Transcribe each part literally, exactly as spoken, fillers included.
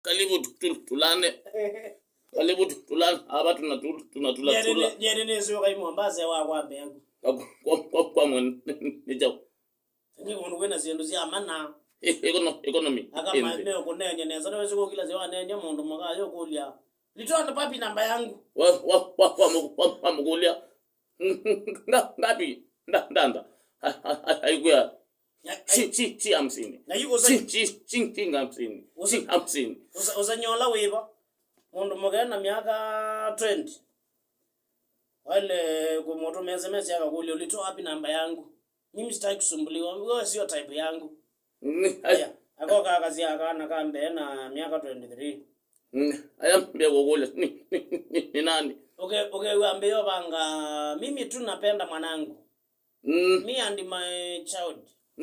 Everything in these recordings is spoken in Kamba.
Karibu tu-, tu-, tulane. Karibu tu-, tulane. Hapa tuna tu-, tuna tula tula. Nyeri nĩsyoka i Mombasa wa kwa mbeaku. Kwa, kwa, kwa, kwa mwen-, nĩ chao. Nĩ kũndũ kwĩna syĩndũ sya mana. E-, econo-, economy. Aka ma-, ĩnthĩ. Meũkũneeny'a nesa, nĩwĩsĩ kũkila sya waneeny'a mũndũ mũka ayũkũlya, "Litona papi namba yangu." Wa, wa, wa, wa, mũkũ-, wa, wa mũkũlya, "Nga-, ngapi? Nda-, ndanda." A-, a-, a-, aikwĩa, na, "Shi-, shi-, shi hamsini." Na yu ũsa- "Shi-, shi-, shi-, shi hamsini. Ũsa- Shi hamsini." Ũsa-, ũsany'a ũla wĩva? Mũndũ mũka ena myaka twenty. Waile kũmũtũma S M S akakũlya, "Ulitoa wapi namba yangu?" Mimi sitaki kusumbuliwa. Wewe sio type yangu. Mm, aya. Aya, akoka akasya kana ka mbee na myaka twenty-three. Mm, aya, mbee kũkũlya, "Ni, ni, ni, ni, ni nani?" Ũke-, ũkew'a mbee vanga, "Mimi tu napenda mwanangu. Mm. Me and my child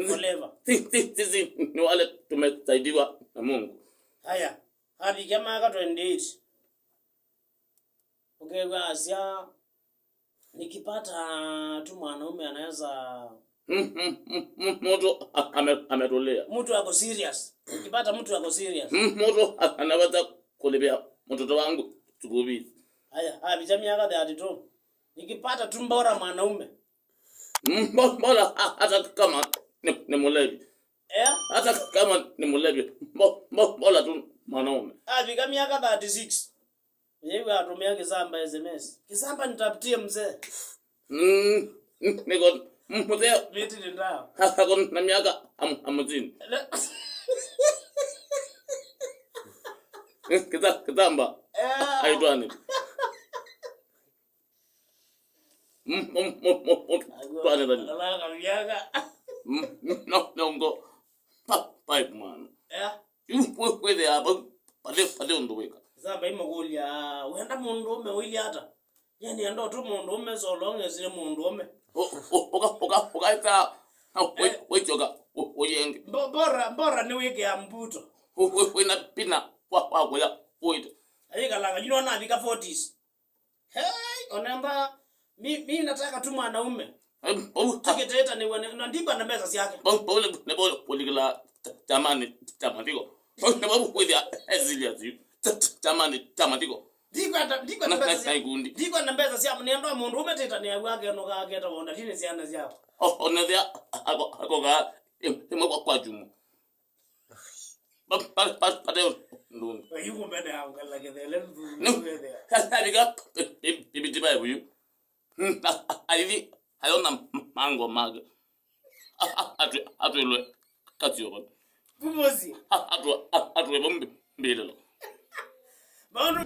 forever." Si, si, si, si, ni wale tumesaidiwa na Mungu. Aya, avikia myaka twenty-eight. Ũkew'a asya, "Nikipata tu mwanaume anaweza." Mm, mm, mm, mm, mtu a-, ame-, ametulia. Mtu ako serious. Nikipata mtu ako serious. Mm, mtu a-, anaweza kulipia mtoto wangu school fees. Aya, avikia myaka thirty-two. "Nikipata tu mbora mwanaume." Mm, mbo-, mbora ha-, hata kama ni, ni mlevi. Eh? Hata kama ni mlevi. Mbo-, mbo-, mbora tu mwanaume. Avikia myaka thirty-six. Yeye atũmĩa Kisamba S M S. "Kisamba, nitafutie mzee." Mm, mm, niko, mm, mzee. Miti ni ndawa. Ako na miaka ham-, hamsini. Le- Mm, Kisa-, Kisamba. Eh. Aitwani. Mm, mm, mm, mm, mm. Twane tani. Ala ka miaka. Mm, mm, no, no, ngo. Pa, pa, mwana. Eh. Yu, we, we, the aba, pale, pale ndo weka. Sasa bai makulia, wenda mũndũ ũme ũilyĩ ata? Yani enda tu mũndũ ũme so long as nĩ mũndũ ũme. O, o, oka, oka, oka ita. We, eh, we choka, o, oyenge. Mbo-, bora, bora nĩ wĩke ya mbuto. O, we, we na pina, kwa, kwa, kwa, ya, oito. Ayikalanga, you know, na thika forties. Hey, onamba, mi, mi nataka tu mwanaume. Em, bau, ha. Tikiteta ni wane, na ndikwa na mbeca syake. Bau, bau, ne, ne, bau, kulikila, ta-, tamani, tamatiko. Bau, ne, bau, kwithia, eh, serious, you. Ta-, ta-, tamani, tamatiko. Ndikwa ta-, ndikwa na, na mbeca na, sya-, na ikundi. Ndikwa na mbeca sya, nenda mũndũ ũme teta ni agu akeno ka aketa wonda, tine syana syao. O, onethia, ako, ako ka, em, em, kwa, kwa jumu. Ba-, ba-, ba-, pate nduni. Ayu kumbe na ngala kethele nduni. No. Kethea. Sasa nika, pi-, pi-, pipitiba ebuyu. Hmm, a-, a-, alithi, ayona m-, mango mage. A-, a-, atwe, atwelwe katioba. Kumosi. A-, atwa, a-, atwe bombe, mbilelo. Maũndũ